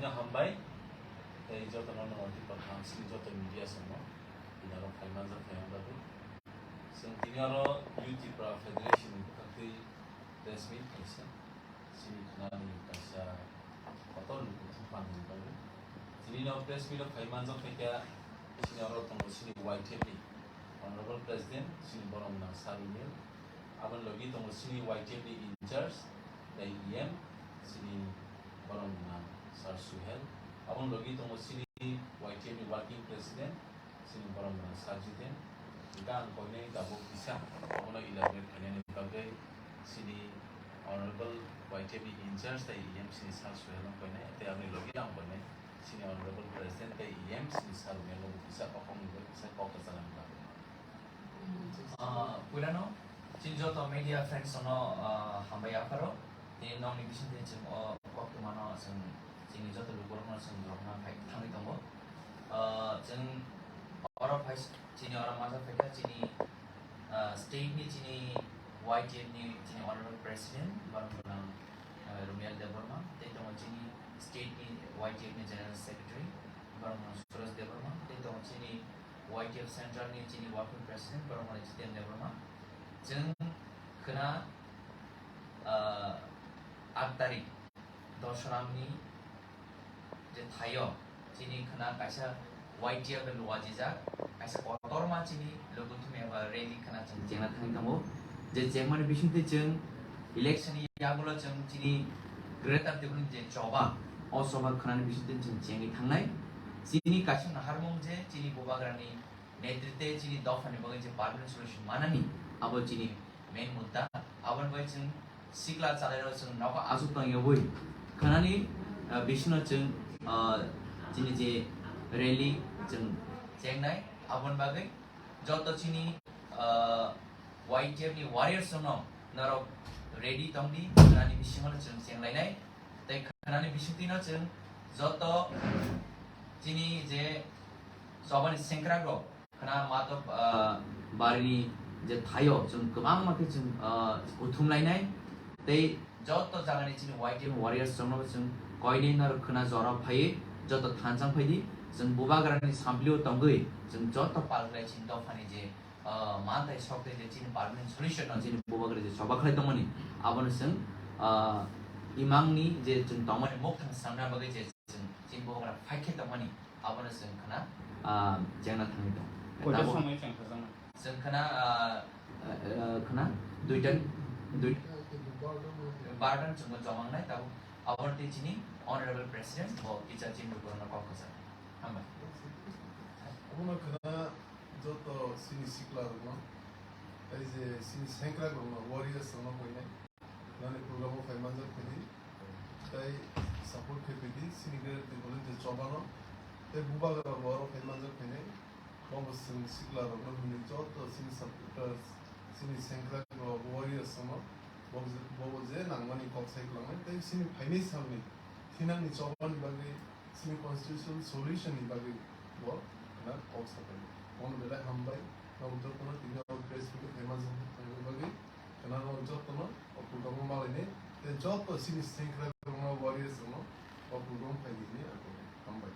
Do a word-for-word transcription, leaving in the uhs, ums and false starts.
no hambai, tei joto no no adi pathang sini joto media samo, tini aro phai manjak phai ang bagwi. Chwng tini aro Youth Tipra Federation ni bwkhak twi press meet kaisa, chini khnani kaisa kotor ni bwkhak phan ni bagwi. Tini no press meet o phai manjak phai kha, chini aro tongo chini Y T F ni Honorable President, chini borok gwnang Sir Runel. Aboni logi tongo chini Y T F ni in charge, tei E M, chini borok gwnang Sir Suhel. Aboni logi tongo chini Y T F ni working president, chini borok gwnang Sir Jiten. Hingke ang koinai tabuk kisa abono elaborate khainani bagwi chini Honorable Y T F ni in charge tei E M chini Sir Suhel no koinai, tei aboni logi ang koinai chini Honorable President tei E M chini Sir Runel no kisa kokhokni bagwi kisa kok kwchanani bagwi. Ah, puilano chini joto media friends no, ah, hambai yapharo. Tei nokni bisingtwi chwng o koktwmano chwng chini joto lukurokno chwng rokna phai thangwi tongo. Ah, chwng oro phai chini oro majak phaikha chini, ah, state ni chini Y T F ni chini honorable president borok gwnang, ah, Rumial Debbarma, tei tongo chini state ni Y T F ni general secretary borok gwnang Suraj Debbarma, tei tongo chini Y T F Central ni chini working president borok gwnang Jiten Debbarma. Chwng khna, ah, aat tarik Dosramni je thaio chini khna kaisa Y T F bai luajijak, kaisa kotorma chini lukuthum eba rally khna chwng chengna thangwi tongo. Je chengmani bisingtwi chwng election ni yagulo chwng chini Greater Tipraland je choba, o choba khnani bisingtwi chwng chengwi thangnai. Chini kaisa naharmung je chini bubagrani netritwe chini dophani bagwi je permanent solution manani, abo chini main mudda. Aboni bai chwng sikla chalairok chwng nogo aswk tongyawi khnani, ah, bisingno chwng, ah, chini je rally chwng chengnai, aboni bagwi joto chini, ah, Y T F ni warriors no norok ready tongdi, khnani bisingo no chwng chenglainai. Tei khnani bisingtwi no chwng joto chini je chobani sengkrak rok khna matok, ah, barini je thaio chwng kwbangma khe chwng, ah, kuthum lainai. Tei joto jagani chini Y T F warriors chwngno chwng koinwi norok khna jora phaiwi joto thansa wng phaidi. Chwng bubagrani samplio tongwi chwng joto palgrai chini dophani je, ah, manthai sok tei je chini permanent solution no chini bubagra je choba khlai tongmani abono chwng, ah, imangni je chwng tongmani mukthang swnamna bagwi je chwng chini bubagra phaikhe tongmani abono chwng khna, ah, chengna thangwi tong. Koita Tabuk somoi chwng khajangma? Chwng khna, ah, ah, khna duita, dui-, bardan chwngno chomangnai tabuk. Aboni tei chini honorable president bo kicha chini bubagrano kok kwchak. Hambai. Abono khna joto chini sikla rokno, tei je chini sengkrak rokno, warriors rokno koinai. Nani program o phai manjak phaidi, tei support khe phaidi, chini Greater Tipraland je chobano, tei bubagra bo aro phai manjak phainai, bo bo chwng sikla rokno hwnwi joto chini supporters, chini sengkrak rok, warriors rokno, bo je, bo bo je nangmani kok sai kwlangnai, tei chini phainai salni thinangni chobani bagwi chini constitution solution ni bagwi bo khna kok sapai. Bono belai hambai, norok jotono tini o press meet o phai manjak phainai bagwi. Khna norok jotono o program o malainai, tei joto chini sengkrak rokno, warriors rokno o program o phaidi hwnwi ang kok hambai.